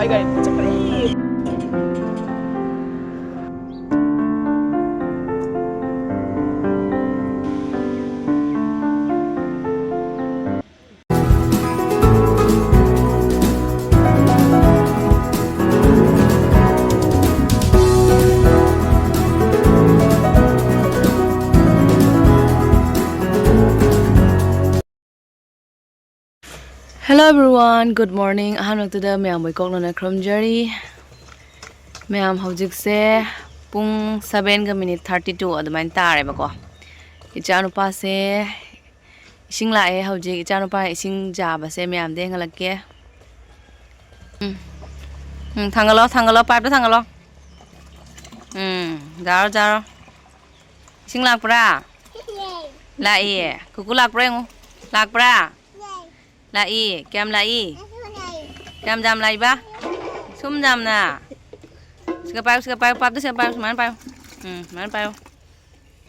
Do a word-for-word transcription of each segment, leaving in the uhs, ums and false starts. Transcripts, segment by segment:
ꯑꯩ ꯒꯥꯔꯤ ꯄꯨ ꯆꯠꯈ꯭ꯔꯦ꯫ Hello everyone, good morning. ꯑꯍꯥꯟꯕꯗꯨꯗ ꯃꯌꯥꯝꯕꯨ ꯏꯀꯣꯛꯅꯅ ꯈꯨꯔꯨꯝꯖꯔꯤ꯫ ꯃꯌꯥꯝ, ꯍꯧꯖꯤꯛꯁꯦ ꯄꯨꯡ ꯁꯕꯦꯟꯒ ꯃꯤꯅꯤꯠ ꯊꯥꯔꯇꯤ ꯇꯨ ꯑꯗꯨꯃꯥꯏꯅ ꯇꯥꯔꯦꯕꯀꯣ꯫ ꯏꯆꯥꯅꯨꯄꯥꯁꯦ ꯏꯁꯤꯡ ꯂꯥꯛꯑꯦ꯫ ꯍꯧꯖꯤꯛ ꯏꯆꯥꯅꯨꯄꯥ ꯏꯁꯤꯡ ꯌꯥꯕꯁꯦ ꯃꯌꯥꯝꯗ ꯌꯦꯡꯍꯜꯂꯛꯀꯦ꯫ ꯎꯝ꯫ ꯎꯝ, ꯊꯥꯡꯒꯠꯂꯣ, ꯊꯥꯡꯒꯠꯂꯣ, ꯄꯥꯏꯞꯇꯣ ꯊꯥꯡꯒꯠꯂꯣ꯫ ꯎꯝ, ꯖꯥꯔꯣ, ꯖꯥꯔꯣ꯫ ꯏꯁꯤꯡ ꯂꯥꯛꯄ꯭ꯔꯥ? ꯂꯥꯛꯏꯌꯦ꯫ ꯀꯨꯀꯨ ꯂꯥꯛꯄ꯭ꯔꯥ ꯌꯦꯡꯉꯨ꯫ ꯂꯥꯛꯄ꯭ꯔꯥ? ꯂꯥꯛꯏ꯫ ꯀꯌꯥꯝ ꯂꯥꯛꯏ? ꯀꯌꯥꯝ ꯌꯥꯝ ꯂꯥꯛꯏꯕ? ꯁꯨꯝ ꯌꯥꯝꯅ꯫ ꯁꯤꯒ ꯄꯥꯏꯌꯨ, ꯁꯤꯒ ꯄꯥꯏꯌꯨ, ꯄꯥꯞꯇ ꯁꯤꯒ ꯄꯥꯏꯌꯨ, ꯁꯨꯃꯥꯏꯅ ꯄꯥꯏꯌꯨ꯫ ꯎꯝ, ꯁꯨꯃꯥꯏꯅ ꯄꯥꯏꯌꯨ꯫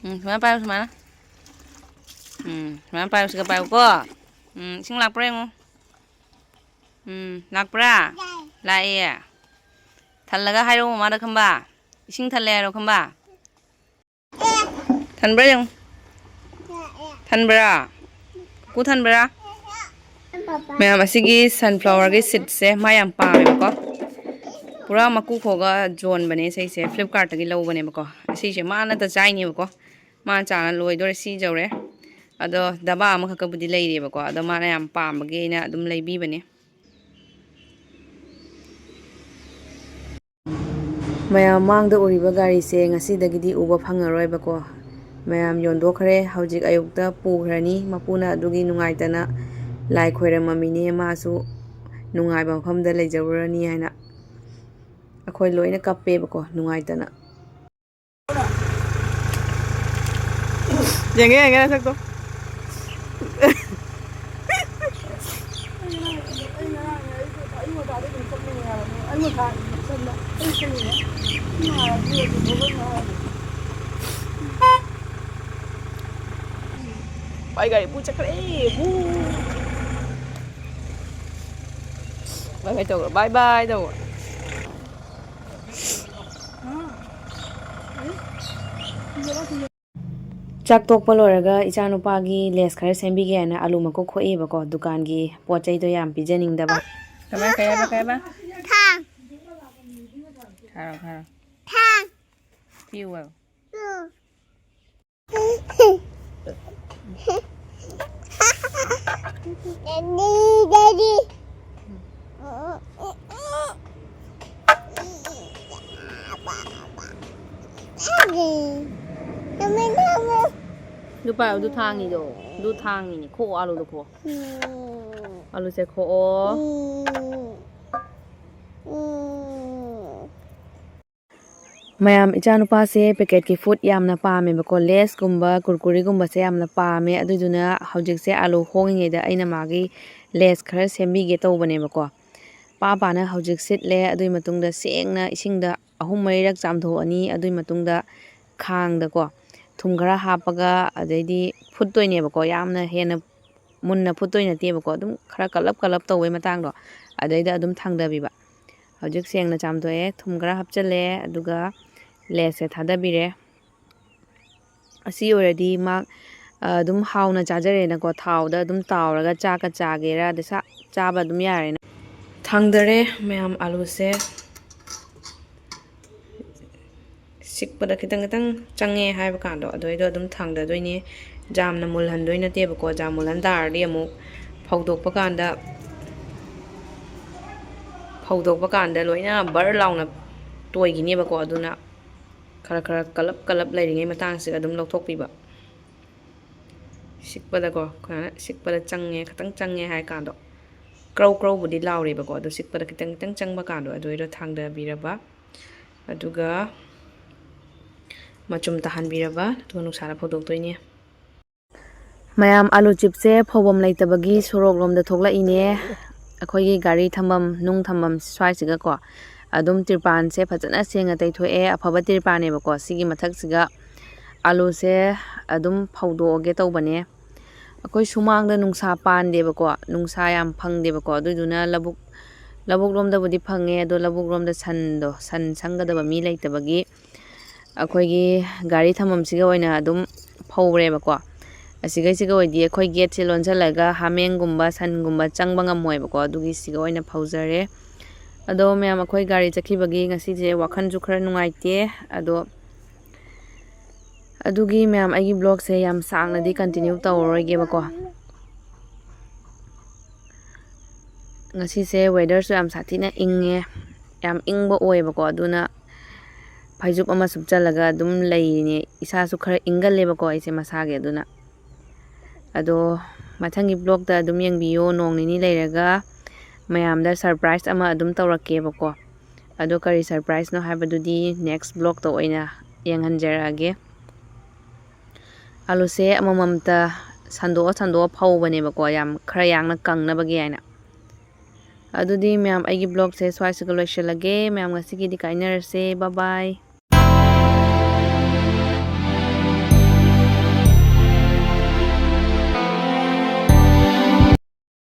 ꯎꯝ, ꯁꯨꯃꯥꯏꯅ ꯄꯥꯏꯌꯨ, ꯁꯨꯃꯥꯏꯅ꯫ ꯎꯝ, ꯁꯨꯃꯥꯏꯅ ꯄꯥꯏꯌꯨ, ꯁꯤꯒ ꯄꯥꯏꯌꯨꯀꯣ꯫ ꯎꯝ, ꯏꯁꯤꯡ ꯂꯥꯛꯄ꯭ꯔꯥ ꯌꯦꯡꯉꯨ꯫ ꯎꯝ, ꯂꯥꯛꯄ꯭ꯔꯥ? ꯂꯥꯛꯑꯦ꯫ ꯊꯜꯂꯒ ꯍꯥꯏꯔꯛꯑꯣ ꯃꯃꯥꯗ, ꯈꯪꯕ? ꯏꯁꯤꯡ ꯊꯜꯂꯦ ꯍꯥꯏꯔꯣ, ꯈꯪꯕ? ꯊꯟꯕ꯭ꯔꯥ ꯌꯦꯡꯉꯨ꯫ ꯊꯟꯕ꯭ꯔꯥ? ꯀꯨꯀꯨ ꯊꯟꯕ꯭ꯔꯥ? ꯃꯌꯥꯝ, ꯑꯁꯤꯒꯤ sunflowerꯒꯤ seedꯁꯦ ꯃꯥ ꯌꯥꯝ ꯄꯥꯝꯃꯦꯕꯀꯣ꯫ ꯄꯨꯔꯥ ꯃꯀꯨ ꯈꯣꯛꯑꯒ ꯌꯣꯟꯕꯅꯦ ꯁꯤꯁꯦ, Flipkartꯇꯒꯤ ꯂꯧꯕꯅꯦꯕꯀꯣ꯫ ꯑꯁꯤꯁꯦ ꯃꯥꯅꯇ ꯆꯥꯏꯅꯦꯕꯀꯣ꯫ ꯃꯥꯅ ꯆꯥꯅ ꯂꯣꯏꯗꯣꯔꯦ, ꯁꯤ ꯌꯧꯔꯦ꯫ ꯑꯗꯣ ꯗꯕꯥ ꯑꯃꯈꯛꯀꯕꯨꯗꯤ ꯂꯩꯔꯤꯕꯀꯣ, ꯑꯗꯣ ꯃꯥꯅ ꯌꯥꯝ ꯄꯥꯝꯕꯒꯤ ꯑꯩꯅ ꯑꯗꯨꯝ ꯂꯩꯕꯤꯕꯅꯦ꯫ ꯃꯌꯥꯝ, ꯃꯥꯡꯗ ꯎꯔꯤꯕ ꯒꯥꯔꯤꯁꯦ ꯉꯁꯤꯗꯒꯤꯗꯤ ꯎꯕ ꯐꯪꯉꯔꯣꯏꯕꯀꯣ꯫ ꯃꯌꯥꯝ ꯌꯣꯟꯊꯣꯛꯈ꯭ꯔꯦ꯫ ꯍꯧꯖꯤꯛ ꯑꯌꯨꯛꯇ ꯄꯨꯈ꯭ꯔꯅꯤ꯫ ꯃꯄꯨꯅ ꯑꯗꯨꯒꯤ ꯅꯨꯡꯉꯥꯏꯇꯅ ꯂꯥꯏ ꯈꯣꯏꯔꯝꯃꯝꯃꯤꯅꯦ꯫ ꯃꯥꯁꯨ ꯅꯨꯡꯉꯥꯏꯕ ꯃꯐꯝꯗ ꯂꯩꯖꯔꯨꯔꯅꯤ ꯍꯥꯏꯅ꯫ ꯑꯩꯈꯣꯏ ꯂꯣꯏꯅ ꯀꯞꯄꯦꯕꯀꯣ, ꯅꯨꯡꯉꯥꯏꯇꯅ꯫ ꯌꯦꯡꯒꯦ, ꯌꯦꯡꯒꯦ ꯅꯁꯛꯇꯣ꯫ ꯑꯩ ꯒꯥꯔꯤ ꯄꯨ ꯆꯠꯈ꯭ꯔꯦ꯫ ꯍꯨ꯫ ꯕꯥꯏ ꯕꯥꯏ ꯇꯧꯔꯣ, ꯕꯥꯏ ꯕꯥꯏ ꯇꯧꯔꯣ꯫ ꯆꯥꯛ ꯇꯣꯛꯄ ꯂꯣꯏꯔꯒ ꯏꯆꯥꯅꯨꯄꯥꯒꯤ ꯂꯦꯁ ꯈꯔ ꯁꯦꯝꯕꯤꯒꯦ ꯍꯥꯏꯅ ꯑꯂꯨ ꯃꯀꯨ ꯈꯣꯛꯏꯕꯀꯣ, ꯗꯨꯀꯥꯟꯒꯤ ꯄꯣꯠ ꯆꯩꯗꯣ ꯌꯥꯝ ꯄꯤꯖꯅꯤꯡꯗꯕ꯫ ꯀꯃꯥꯏ, ꯀꯩ ꯍꯥꯏꯕ, ꯀꯩ ꯍꯥꯏꯕ? ꯊꯥꯡ꯫ ꯊꯥꯔꯣ, ꯊꯥꯔꯣ꯫ ꯊꯥꯡ꯫ ꯄꯤꯌꯨ ꯍꯥꯏꯌꯣ꯫ ꯄꯤꯌꯨ꯫ Daddy, daddy. ꯑꯗꯨ ꯄꯥꯏꯌꯣ, ꯑꯗꯨ ꯊꯥꯡꯉꯤꯗꯣ, ꯑꯗꯨ ꯊꯥꯡꯉꯤꯅꯦ꯫ ꯈꯣꯛꯑꯣ, ꯑꯂꯨꯗꯣ ꯈꯣꯛꯑꯣ꯫ ꯑꯂꯨꯁꯦ ꯈꯣꯛꯑꯣ꯫ ꯃꯌꯥꯝ, ꯏꯆꯥꯅꯨꯄꯥꯁꯦ ꯄꯦꯀꯦꯠꯀꯤ ꯐꯨꯗ ꯌꯥꯝꯅ ꯄꯥꯝꯃꯦꯕꯀꯣ, ꯂꯦꯁꯀꯨꯝꯕ, ꯀꯨꯔꯀꯨꯔꯤꯒꯨꯝꯕꯁꯦ ꯌꯥꯝꯅ ꯄꯥꯝꯃꯦ꯫ ꯑꯗꯨꯗꯨꯅ ꯍꯧꯖꯤꯛꯁꯦ ꯑꯥꯂꯨ ꯍꯣꯡꯉꯤꯉꯩꯗ ꯑꯩꯅ ꯃꯥꯒꯤ ꯂꯦꯁ ꯈꯔ ꯁꯦꯝꯕꯤꯒꯦ ꯇꯧꯕꯅꯦꯕꯀꯣ꯫ ꯄꯥ ꯄꯥꯅ ꯍꯧꯖꯤꯛ ꯁꯤꯠꯂꯦ꯫ ꯑꯗꯨꯒꯤ ꯃꯇꯨꯡꯗ ꯁꯦꯡꯅ ꯏꯁꯤꯡꯗ ꯑꯍꯨꯝ ꯃꯔꯤꯔꯛ ꯆꯥꯝꯊꯣꯛꯑꯅꯤ꯫ ꯑꯗꯨꯒꯤ ꯃꯇꯨꯡꯗ ꯈꯥꯡꯗꯀꯣ ꯊꯨꯝ ꯈꯔ ꯍꯥꯞꯄꯒ, ꯑꯗꯩꯗꯤ ꯐꯨꯠꯇꯣꯏꯅꯦꯕꯀꯣ꯫ ꯌꯥꯝꯅ ꯍꯦꯟꯅ ꯃꯨꯟꯅ ꯐꯨꯠꯇꯣꯏ ꯅꯠꯇꯦꯕꯀꯣ, ꯑꯗꯨꯝ ꯈꯔ ꯀꯜꯂꯞ ꯀꯜꯂꯞ ꯇꯧꯕꯩ ꯃꯇꯥꯡꯗꯣ, ꯑꯗꯩꯗ ꯑꯗꯨꯝ ꯊꯥꯡꯗꯕꯤꯕ꯫ ꯍꯧꯖꯤꯛ ꯁꯦꯡꯅ ꯆꯥꯝꯊꯣꯛꯑꯦ, ꯊꯨꯝ ꯈꯔ ꯍꯥꯞꯆꯜꯂꯦ, ꯑꯗꯨꯒ ꯂꯦꯁꯁꯦ ꯊꯥꯗꯕꯤꯔꯦ꯫ ꯑꯁꯤ ꯑꯣꯏꯔꯗꯤ ꯃꯥ, ꯑ, ꯑꯗꯨꯝ ꯍꯥꯎꯅ ꯆꯥꯖꯔꯦꯅꯀꯣ꯫ ꯊꯥꯎꯗ ꯑꯗꯨꯝ ꯇꯥꯎꯔꯒ ꯆꯥꯛꯀ ꯆꯥꯒꯦꯔꯥ, ꯑꯗ ꯁꯥ-, ꯆꯥꯕ ꯑꯗꯨꯝ ꯌꯥꯔꯦꯅ꯫ ꯊꯥꯡꯗꯔꯦ ꯃꯌꯥꯝ ꯑꯂꯨꯁꯦ꯫ ꯁꯤꯛꯄꯗ ꯈꯤꯇꯪ ꯈꯤꯇꯪ ꯆꯪꯉꯦ ꯍꯥꯏꯕ ꯀꯥꯟꯗꯣ, ꯑꯗꯨꯏꯗꯣ ꯑꯗꯨꯝ ꯊꯥꯡꯗꯗꯣꯏꯅꯦ꯫ ꯌꯥꯝꯅ ꯃꯨꯜꯍꯟꯗꯣꯏ ꯅꯠꯇꯦꯕꯀꯣ꯫ ꯌꯥꯝ ꯃꯨꯜꯍꯟ ꯇꯥꯔꯗꯤ ꯑꯃꯨꯛ ꯐꯧꯗꯣꯛꯄ ꯀꯥꯟꯗ, ꯐꯧꯗꯣꯛꯄ ꯀꯥꯟꯗ ꯂꯣꯏꯅ ꯕꯔ ꯂꯥꯎꯅ ꯇꯣꯏꯈꯤꯅꯦꯕꯀꯣ꯫ ꯑꯗꯨꯅ ꯈꯔ ꯈꯔ ꯀꯜꯂꯞ ꯀꯜꯂꯞ ꯂꯩꯔꯤꯉꯩ ꯃꯇꯥꯡꯁꯤꯗ ꯑꯗꯨꯝ ꯂꯧꯊꯣꯛꯄꯤꯕ꯫ ꯁꯤꯛꯄꯗꯀꯣ, ꯁꯨꯃꯥꯏꯅ ꯁꯤꯛꯄꯗ ꯆꯪꯉꯦ, ꯈꯤꯇꯪ ꯆꯪꯉꯦ ꯍꯥꯏ ꯀꯥꯟꯗꯣ, ꯀ꯭ꯔꯧ ꯀ꯭ꯔꯧꯕꯨꯗꯤ ꯂꯥꯎꯔꯦꯕꯀꯣ, ꯑꯗꯣ ꯁꯤꯛꯄꯗ ꯈꯤꯇꯪ ꯈꯤꯇꯪ ꯆꯪꯕ ꯀꯥꯟꯗꯣ, ꯑꯗꯨꯏꯗꯣ ꯊꯥꯡꯗꯕꯤꯔꯕ, ꯑꯗꯨꯒ ꯃꯆꯨꯝ ꯇꯥꯍꯟꯕꯤꯔꯕ, ꯑꯗꯨꯒ ꯅꯨꯡꯁꯥꯗ ꯐꯧꯗꯣꯛꯇꯣꯏꯅꯦ꯫ ꯃꯌꯥꯝ, ꯑꯂꯨ ꯆꯤꯞꯁꯦ ꯐꯧꯐꯝ ꯂꯩꯇꯕꯒꯤ ꯁꯣꯔꯣꯛ ꯂꯣꯝꯗ ꯊꯣꯛꯂꯛꯏꯅꯦ꯫ ꯑꯩꯈꯣꯏꯒꯤ ꯒꯥꯔꯤ ꯊꯝꯐꯝ, ꯅꯨꯡ ꯊꯝꯐꯝ ꯁ꯭ꯋꯥꯏꯁꯤꯒꯀꯣ, ꯑꯗꯨꯝ ꯇꯤꯔꯄꯥꯟꯁꯦ ꯐꯖꯅ ꯁꯦꯡꯅ ꯇꯩꯊꯣꯛꯑꯦ꯫ ꯑꯐꯕ ꯇꯤꯔꯄꯥꯟꯅꯦꯕꯀꯣ꯫ ꯁꯤꯒꯤ ꯃꯊꯛꯁꯤꯒ ꯑꯂꯨꯁꯦ ꯑꯗꯨꯝ ꯐꯧꯗꯣꯛꯑꯒꯦ ꯇꯧꯕꯅꯦ꯫ ꯑꯩꯈꯣꯏ ꯁꯨꯃꯥꯡꯗ ꯅꯨꯡꯁꯥ ꯄꯥꯟꯗꯦꯕꯀꯣ, ꯅꯨꯡꯁꯥ ꯌꯥꯝ ꯐꯪꯗꯦꯕꯀꯣ, ꯑꯗꯨꯏꯗꯨꯅ ꯂꯧꯕꯨꯛ ꯂꯧꯕꯨꯛ ꯂꯣꯝꯗꯕꯨꯗꯤ ꯐꯪꯉꯦ, ꯑꯗꯣ ꯂꯧꯕꯨꯛ ꯂꯣꯝꯗ ꯁꯟꯗꯣ, ꯁꯟ ꯁꯪꯒꯗꯕ ꯃꯤ ꯂꯩꯇꯕꯒꯤ ꯑꯩꯈꯣꯏꯒꯤ ꯒꯥꯔꯤ ꯊꯝꯐꯝꯁꯤꯒ ꯑꯣꯏꯅ ꯑꯗꯨꯝ ꯐꯧꯔꯦꯕꯀꯣ꯫ ꯑꯁꯤꯈꯩꯁꯤꯒ ꯑꯣꯏꯗꯤ ꯑꯩꯈꯣꯏ ꯒꯦꯠꯁꯦ ꯂꯣꯟꯁꯤꯜꯂꯒ ꯍꯥꯃꯦꯡꯒꯨꯝꯕ ꯁꯟꯒꯨꯝꯕ ꯆꯪꯕ ꯉꯝꯃꯣꯏꯕꯀꯣ, ꯑꯗꯨꯒꯤ ꯁꯤꯒ ꯑꯣꯏꯅ ꯐꯧꯖꯔꯦ꯫ ꯑꯗꯣ ꯃꯌꯥꯝ, ꯑꯩꯈꯣꯏ ꯒꯥꯔꯤ ꯆꯠꯈꯤꯕꯒꯤ ꯉꯁꯤꯁꯦ ꯋꯥꯈꯜꯁꯨ ꯈꯔ ꯅꯨꯡꯉꯥꯏꯇꯦ꯫ ꯑꯗꯣ ꯑꯗꯨꯒꯤ ꯃꯌꯥꯝ, ꯑꯩꯒꯤ ꯕ꯭ꯂꯣꯒꯁꯦ ꯌꯥꯝ ꯁꯥꯡꯅꯗꯤ ꯀꯟꯇꯤꯅ꯭ꯌꯨ ꯇꯧꯔꯔꯣꯏꯒꯦꯕꯀꯣ꯫ ꯉꯁꯤꯁꯦ ꯋꯦꯗꯔꯁꯨ ꯌꯥꯝ ꯁꯥꯊꯤꯅ ꯏꯪꯉꯦ, ꯌꯥꯝ ꯏꯪꯕ ꯑꯣꯏꯌꯦꯕꯀꯣ꯫ ꯑꯗꯨꯅ ꯐꯩꯖꯨꯞ ꯑꯃ ꯁꯨꯞꯆꯜꯂꯒ ꯑꯗꯨꯝ ꯂꯩꯔꯤꯅꯦ꯫ ꯏꯁꯥꯁꯨ ꯈꯔ ꯏꯪꯒꯜꯂꯦꯕꯀꯣ ꯑꯩꯁꯦ ꯃꯁꯥꯒꯤ꯫ ꯑꯗꯨꯅ ꯑꯗꯣ ꯃꯊꯪꯒꯤ ꯕ꯭ꯂꯣꯒꯇ ꯑꯗꯨꯝ ꯌꯦꯡꯕꯤꯌꯣ꯫ ꯅꯣꯡ ꯅꯤꯅꯤ ꯂꯩꯔꯒ ꯃꯌꯥꯝꯗ ꯁꯔꯄ꯭ꯔꯥꯏꯖ ꯑꯃ ꯑꯗꯨꯝ ꯇꯧꯔꯛꯀꯦꯕꯀꯣ꯫ ꯑꯗꯣ ꯀꯔꯤ ꯁꯔꯄ꯭ꯔꯥꯏꯖꯅꯣ ꯍꯥꯏꯕꯗꯨꯗꯤ ꯅꯦꯛꯁ ꯕ꯭ꯂꯣꯒꯇ ꯑꯣꯏꯅ ꯌꯦꯡꯍꯟꯖꯔꯛꯑꯒꯦ꯫ ꯑꯂꯨꯁꯦ ꯑꯃꯃꯝꯇ ꯁꯟꯗꯣꯛꯑ ꯁꯟꯗꯣꯛꯑ ꯐꯧꯕꯅꯦꯕꯀꯣ, ꯌꯥꯝ ꯈꯔ ꯌꯥꯡꯅ ꯀꯪꯅꯕꯒꯤ ꯍꯥꯏꯅ꯫ ꯑꯗꯨꯗꯤ ꯃꯌꯥꯝ, ꯑꯩꯒꯤ ꯕ꯭ꯂꯣꯒꯁꯦ ꯁ꯭ꯋꯥꯏꯁꯤꯒ ꯂꯣꯏꯁꯤꯜꯂꯒꯦ꯫ ꯃꯌꯥꯝ, ꯉꯁꯤꯒꯤꯗꯤ ꯀꯥꯏꯅꯔꯁꯦ꯫ ꯕꯥꯏ ꯕꯥꯏ꯫